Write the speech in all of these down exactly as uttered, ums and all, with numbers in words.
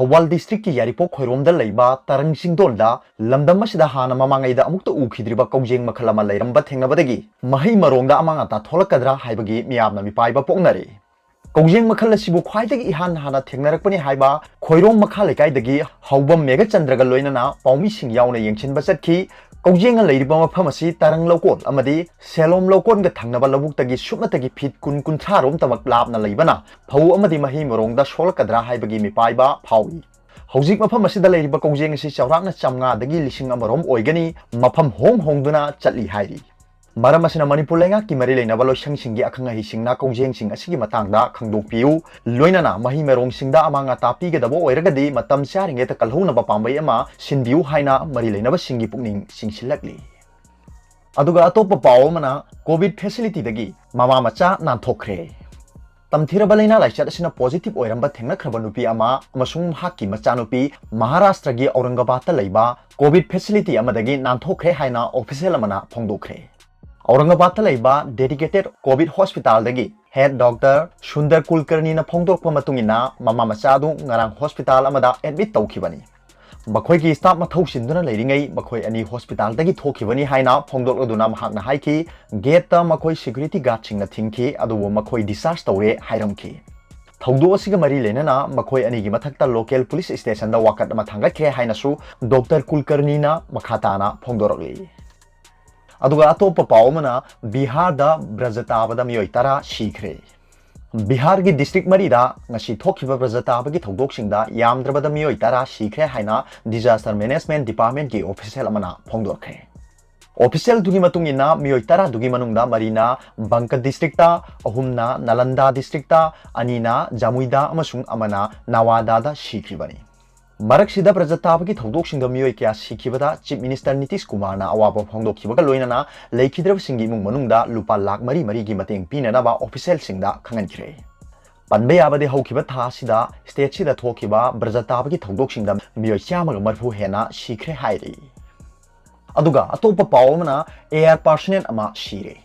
ꯊꯧꯕꯥꯜ districtꯀꯤ ꯌꯥꯏꯔꯤꯄꯣꯛ ꯈꯣꯏꯔꯣꯝꯗ ꯂꯩꯕ ꯇꯔꯪ ꯆꯤꯡꯗꯣꯟꯗ ꯂꯝꯗꯝ ꯑꯁꯤꯗ ꯍꯥꯟꯅ ꯃꯃꯥꯡꯉꯩꯗ ꯑꯃꯨꯛꯇ ꯎꯈꯤꯗ꯭ꯔꯤꯕ ꯀꯧꯖꯦꯡ ꯃꯈꯜ ꯑꯃ ꯂꯩꯔꯝꯕ ꯊꯦꯡꯅꯕꯗꯒꯤ ꯃꯍꯩ ꯃꯔꯣꯡꯗ ꯑꯃꯥꯡ ꯑꯇꯥ ꯊꯣꯛꯂꯛꯀꯗ꯭ꯔꯥ ꯍꯥꯏꯕꯒꯤ ꯃꯤꯌꯥꯝꯅ ꯃꯤꯄꯥꯏꯕ ꯄꯣꯛꯅꯔꯤ꯫ ꯀꯧꯖꯦꯡ ꯃꯈꯜ ꯑꯁꯤꯕꯨ ꯈ꯭ꯋꯥꯏꯗꯒꯤ ꯏꯍꯥꯟ ꯍꯥꯟꯅ ꯊꯦꯡꯅꯔꯛꯄꯅꯤ ꯍꯥꯏꯕ ꯈꯣꯏꯔꯣꯝ ꯃꯈꯥ ꯂꯩꯀꯥꯏꯗꯒꯤ ꯍꯧꯕꯝ ꯃꯦꯘꯆꯟꯗ꯭ꯔꯒ ꯂꯣꯏꯅꯅ ꯄꯥꯎꯃꯤꯁꯤꯡ ꯌꯥꯎꯅ ꯌꯦꯡꯁꯤꯟꯕ ꯆꯠꯈꯤ꯫ ꯀꯧꯖꯦꯡꯅ ꯂꯩꯔꯤꯕ ꯃꯐꯝ ꯑꯁꯤ ꯇꯔꯪ ꯂꯧꯀꯣꯜ ꯑꯃꯗꯤ ꯁꯦꯂꯣꯝ ꯂꯧꯀꯣꯟꯒ ꯊꯪꯅꯕ ꯂꯧꯕꯨꯛꯇꯒꯤ ꯁꯨꯞꯅꯇꯒꯤ ꯐꯤꯠ ꯀꯨꯟ ꯀꯨꯟꯊ꯭ꯔꯥ ꯔꯣꯝꯇꯃꯛ ꯂꯥꯞꯅ ꯂꯩꯕꯅ ꯐꯧ ꯑꯃꯗꯤ ꯃꯍꯩ ꯃꯔꯣꯡꯗ ꯁꯣꯛꯂꯛꯀꯗ꯭ꯔꯥ ꯍꯥꯏꯕꯒꯤ ꯃꯤꯄꯥꯏꯕ ꯐꯥꯎꯏ꯫ ꯍꯧꯖꯤꯛ ꯃꯐꯝ ꯑꯁꯤꯗ ꯂꯩꯔꯤꯕ ꯀꯧꯖꯦꯡ ꯑꯁꯤ ꯆꯥꯎꯔꯥꯛꯅ ꯆꯥꯝꯃꯉꯥꯗꯒꯤ ꯂꯤꯁꯤꯡ ꯑꯃꯔꯣꯝ ꯑꯣꯏꯒꯅꯤ, ꯃꯐꯝ ꯍꯣꯡ ꯍꯣꯡꯗꯨꯅ ꯆꯠꯂꯤ ꯍꯥꯏꯔꯤ꯫ ꯃꯔꯝ ꯑꯁꯤꯅ ꯃꯅꯤꯄꯨꯔ ꯂꯩꯉꯥꯛꯀꯤ ꯃꯔꯤ ꯂꯩꯅꯕ ꯂꯣꯏꯁꯪꯁꯤꯡꯒꯤ ꯑꯈꯪ ꯑꯍꯩꯁꯤꯡꯅ ꯀꯧꯖꯦꯡꯁꯤꯡ ꯑꯁꯤꯒꯤ ꯃꯇꯥꯡꯗ ꯈꯪꯗꯣꯛꯄꯤꯌꯨ, ꯂꯣꯏꯅꯅ ꯃꯍꯩ ꯃꯔꯣꯡꯁꯤꯡꯗ ꯑꯃꯥꯡ ꯑꯇꯥ ꯄꯤꯒꯗꯕ ꯑꯣꯏꯔꯒꯗꯤ ꯃꯇꯝ ꯆꯥꯔꯤꯉꯩꯗ ꯀꯜꯍꯧꯅꯕ ꯄꯥꯝꯕꯩ ꯑꯃ ꯁꯤꯟꯕꯤꯌꯨ ꯍꯥꯏꯅ ꯃꯔꯤ ꯂꯩꯅꯕꯁꯤꯡꯒꯤ ꯄꯨꯛꯅꯤꯡ ꯆꯤꯡꯁꯤꯜꯂꯛꯂꯤ꯫ ꯑꯗꯨꯒ ꯑꯇꯣꯞꯄ ꯄꯥꯎ ꯑꯃꯅ, COVID facilityꯗꯒꯤ ꯃꯃꯥ ꯃꯆꯥ ꯅꯥꯟꯊꯣꯛꯈ꯭ꯔꯦ꯫ ꯇꯝꯊꯤꯔꯕ ꯂꯥꯏꯅꯥ ꯂꯥꯏꯆꯠ ꯑꯁꯤꯅ positive ꯑꯣꯏꯔꯝꯕ ꯊꯦꯡꯅꯈ꯭ꯔꯕ ꯅꯨꯄꯤ ꯑꯃ ꯑꯃꯁꯨꯡ ꯃꯍꯥꯛꯀꯤ ꯃꯆꯥꯅꯨꯄꯤ ꯃꯍꯥꯔꯥꯁꯇ꯭ꯔꯒꯤ ꯑꯧꯔꯪꯒꯕꯥꯗꯇ ꯂꯩꯕ COVID facility ꯑꯃꯗꯒꯤ ꯅꯥꯟꯊꯣꯛꯈ꯭ꯔꯦ ꯍꯥꯏꯅ official ꯑꯃꯅ ꯐꯣꯡꯗꯣꯛꯈ꯭ꯔꯦ꯫ ꯑꯧꯔꯪꯒꯕꯥꯗꯇ ꯂꯩꯕ dedicated COVID hospitalꯗꯒꯤ head doctor Sundar ꯀꯨꯜꯀꯔꯅꯤꯅ ꯐꯣꯡꯗꯣꯔꯛꯄ ꯃꯇꯨꯡ ꯏꯟꯅ, ꯃꯃꯥ ꯃꯆꯥ ꯑꯗꯨ ꯉꯔꯥꯡ hospital ꯑꯃꯗ admit ꯇꯧꯈꯤꯕꯅꯤ꯫ ꯃꯈꯣꯏꯒꯤ staff ꯃꯊꯧ ꯆꯤꯟꯗꯨꯅ ꯂꯩꯔꯤꯉꯩ ꯃꯈꯣꯏ ꯑꯅꯤ hospitalꯗꯒꯤ ꯊꯣꯛꯈꯤꯕꯅꯤ ꯍꯥꯏꯅ ꯐꯣꯡꯗꯣꯛꯂꯗꯨꯅ ꯃꯍꯥꯛꯅ ꯍꯥꯏꯈꯤ, gateꯇ ꯃꯈꯣꯏ security guardꯁꯤꯡꯅ ꯊꯤꯡꯈꯤ, ꯑꯗꯨꯕꯨ ꯃꯈꯣꯏ discharge ꯇꯧꯔꯦ ꯍꯥꯏꯔꯝꯈꯤ꯫ ꯊꯧꯗꯣꯛ ꯑꯁꯤꯒ ꯃꯔꯤ ꯂꯩꯅꯅ ꯃꯈꯣꯏ ꯑꯅꯤꯒꯤ ꯃꯊꯛꯇ local police stationꯗ ꯋꯥꯀꯠ ꯑꯃ ꯊꯥꯡꯒꯠꯈ꯭ꯔꯦ ꯍꯥꯏꯅꯁꯨ doctor ꯀꯨꯜꯀꯔꯅꯤꯅ ꯃꯈꯥ ꯇꯥꯅ ꯐꯣꯡꯗꯣꯔꯛꯂꯤ꯫ ꯑꯗꯨꯒ ꯑꯇꯣꯞꯄ ꯄꯥꯎ ꯑꯃꯅ, ꯕꯤꯍꯥꯔꯗ ꯕ꯭ꯔꯖꯇꯥꯕꯗ ꯃꯤꯑꯣꯏ ꯇꯔꯥ ꯁꯤꯈ꯭ꯔꯦ꯫ ꯕꯤꯍꯥꯔꯒꯤ district ꯃꯔꯤꯗ ꯉꯁꯤ ꯊꯣꯛꯈꯤꯕ ꯕ꯭ꯔꯖꯇꯥꯕꯒꯤ ꯊꯧꯗꯣꯛꯁꯤꯡꯗ ꯌꯥꯝꯗ꯭ꯔꯕꯗ ꯃꯤꯑꯣꯏ ꯇꯔꯥ ꯁꯤꯈ꯭ꯔꯦ ꯍꯥꯏꯅ disaster management departmentꯀꯤ official ꯑꯃꯅ ꯐꯣꯡꯗꯣꯛꯈ꯭ꯔꯦ꯫ Officialꯗꯨꯒꯤ ꯃꯇꯨꯡ ꯏꯟꯅ, ꯃꯤꯑꯣꯏ ꯇꯔꯥꯗꯨꯒꯤ ꯃꯅꯨꯡꯗ ꯃꯔꯤꯅ ꯕꯪꯀ districtꯇ, ꯑꯍꯨꯝꯅ ꯅꯥꯂꯟꯗꯥ districtꯇ, ꯑꯅꯤꯅ ꯖꯥꯃꯨꯏꯗ ꯑꯃꯁꯨꯡ ꯑꯃꯅ ꯅꯋꯥꯗꯥꯗ ꯁꯤꯈ꯭ꯔꯤꯕꯅꯤ꯫ ꯃꯔꯛꯁꯤꯗ ꯕ꯭ꯔꯖꯇꯥꯕꯒꯤ ꯊꯧꯗꯣꯛꯁꯤꯡꯗ ꯃꯤꯑꯣꯏ ꯀꯌꯥ ꯁꯤꯈꯤꯕꯗ Chief Minister ꯅꯤꯇꯤꯁ ꯀꯨꯃꯥꯔꯅ ꯑꯋꯥꯕ ꯐꯣꯡꯗꯣꯛꯈꯤꯕꯒ ꯂꯣꯏꯅꯅ ꯂꯩꯈꯤꯗ꯭ꯔꯕꯁꯤꯡꯒꯤ ꯏꯃꯨꯡ ꯃꯅꯨꯡꯗ ꯂꯨꯄꯥ ꯂꯥꯈ ꯃꯔꯤ ꯃꯔꯤꯒꯤ ꯃꯇꯦꯡ ꯄꯤꯅꯅꯕ officialꯁꯤꯡꯗ ꯈꯪꯍꯟꯈ꯭ꯔꯦ꯫ ꯄꯟꯕ ꯌꯥꯕꯗꯤ, ꯍꯧꯈꯤꯕ ꯊꯥ ꯑꯁꯤꯗ stateꯁꯤꯗ ꯊꯣꯛꯈꯤꯕ ꯕ꯭ꯔꯖꯇꯥꯕꯒꯤ ꯊꯧꯗꯣꯛꯁꯤꯡꯗ ꯃꯤꯑꯣꯏ ꯆꯥꯝꯃꯒ ꯃꯔꯤꯐꯨ ꯍꯦꯟꯅ ꯁꯤꯈ꯭ꯔꯦ ꯍꯥꯏꯔꯤ꯫ ꯑꯗꯨꯒ ꯑꯇꯣꯞꯄ ꯄꯥꯎ ꯑꯃꯅ, air personnel ꯑꯃ ꯁꯤꯔꯦ꯫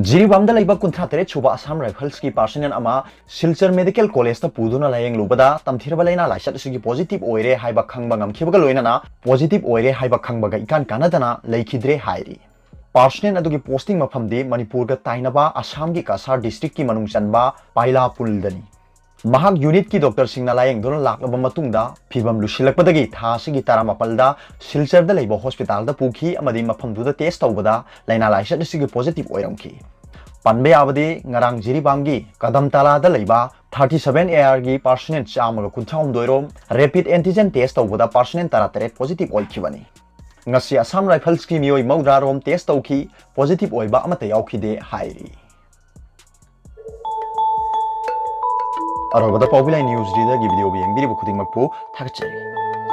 ꯖꯤꯔꯤꯕꯥꯝꯗ ꯂꯩꯕ ꯀꯨꯟꯊ꯭ꯔꯥ ꯇꯔꯦꯠ ꯁꯨꯕ ꯑꯁꯥꯝ ꯔꯥꯏꯐꯜꯁꯀꯤ ꯄꯥꯔꯁꯅꯦꯜ ꯑꯃ ꯁꯤꯜꯆꯔ ꯃꯦꯗꯤꯀꯦꯜ ꯀꯣꯂꯦꯖꯇ ꯄꯨꯗꯨꯅ ꯂꯥꯌꯦꯡꯂꯨꯕꯗ ꯇꯝꯊꯤꯔꯕ ꯂꯥꯏꯅꯥ ꯂꯥꯏꯆꯠ ꯑꯁꯤꯒꯤ ꯄꯣꯖꯤꯇꯤꯚ ꯑꯣꯏꯔꯦ ꯍꯥꯏꯕ ꯈꯪꯕ ꯉꯝꯈꯤꯕꯒ ꯂꯣꯏꯅꯅ ꯄꯣꯖꯤꯇꯤꯚ ꯑꯣꯏꯔꯦ ꯍꯥꯏꯕ ꯈꯪꯕꯒ ꯏꯀꯥꯟ ꯀꯥꯟꯅꯗꯅ ꯂꯩꯈꯤꯗ꯭ꯔꯦ ꯍꯥꯏꯔꯤ꯫ ꯄꯥꯔꯁꯅꯦꯜ ꯑꯗꯨꯒꯤ ꯄꯣꯁꯇꯤꯡ ꯃꯐꯝꯗꯤ ꯃꯅꯤꯄꯨꯔꯒ ꯇꯥꯏꯅꯕ ꯑꯁꯥꯝꯒꯤ ꯀꯁꯥꯔ ꯗꯤꯁꯇ꯭ꯔꯤꯛꯀꯤ ꯃꯅꯨꯡ ꯆꯟꯕ ꯄꯥꯏꯂꯥꯄꯨꯜꯗꯅꯤ꯫ ꯃꯍꯥꯛ ꯌꯨꯅꯤꯠꯀꯤ ꯗꯣꯛꯇꯔꯁꯤꯡꯅ ꯂꯥꯌꯦꯡꯗꯨꯅ ꯂꯥꯛꯂꯕ ꯃꯇꯨꯡꯗ ꯐꯤꯕꯝ ꯂꯨꯁꯤꯜꯂꯛꯄꯗꯒꯤ ꯊꯥ ꯑꯁꯤꯒꯤ ꯇꯔꯥꯃꯥꯄꯜꯗ ꯁꯤꯜꯆꯔꯗ ꯂꯩꯕ ꯍꯣꯁꯄꯤꯇꯥꯜꯗ ꯄꯨꯈꯤ ꯑꯃꯗꯤ ꯃꯐꯝꯗꯨꯗ ꯇꯦꯁ ꯇꯧꯕꯗ ꯂꯥꯏꯅꯥ ꯂꯥꯏꯆꯠ ꯑꯁꯤꯒꯤ ꯄꯣꯖꯤꯇꯤꯚ ꯑꯣꯏꯔꯝꯈꯤ꯫ ꯄꯟꯕ ꯌꯥꯕꯗꯤ ꯉꯔꯥꯡ ꯖꯤꯔꯤꯕꯥꯝꯒꯤ ꯀꯗꯝꯇꯥꯂꯥꯗ ꯂꯩꯕ ꯊꯥꯔꯇꯤ ꯁꯚꯦꯟ ꯑꯦ ꯑꯥꯔꯒꯤ ꯄꯥꯔꯁꯅꯦꯜ ꯆꯥꯝꯃꯒ ꯀꯨꯟꯊ꯭ꯔꯥ ꯍꯨꯝꯗꯣꯏ ꯔꯣꯝ ꯔꯦꯄꯤꯗ ꯑꯦꯟꯇꯤꯖꯦꯟ ꯇꯦꯁ ꯇꯧꯕꯗ ꯄꯥꯔꯁꯅꯦꯜ ꯇꯔꯥ ꯇꯔꯦꯠ ꯄꯣꯖꯤꯇꯤꯚ ꯑꯣꯏꯈꯤꯕꯅꯤ꯫ ꯉꯁꯤ ꯑꯁꯥꯝ ꯔꯥꯏꯐꯜꯁꯀꯤ ꯃꯤꯑꯣꯏ ꯃꯧꯗ꯭ꯔꯥ ꯔꯣꯝ ꯇꯦꯁ ꯇꯧꯈꯤ, ꯄꯣꯖꯤꯇꯤꯚ ꯑꯣꯏꯕ ꯑꯃꯠꯇ ꯌꯥꯎꯈꯤꯗꯦ ꯍꯥꯏꯔꯤ꯫ ꯑꯔꯣꯏꯕꯗ ꯄꯥꯎꯕꯤ ꯂꯥꯏ ꯅ꯭ꯌꯨꯁ ꯔꯤꯗꯔꯒꯤ ꯚꯤꯗꯤꯑꯣꯕꯨ ꯌꯦꯡꯕꯤꯔꯤꯕ ꯈꯨꯗꯤꯡꯃꯛꯄꯨ ꯊꯥꯒꯠꯆꯔꯤ꯫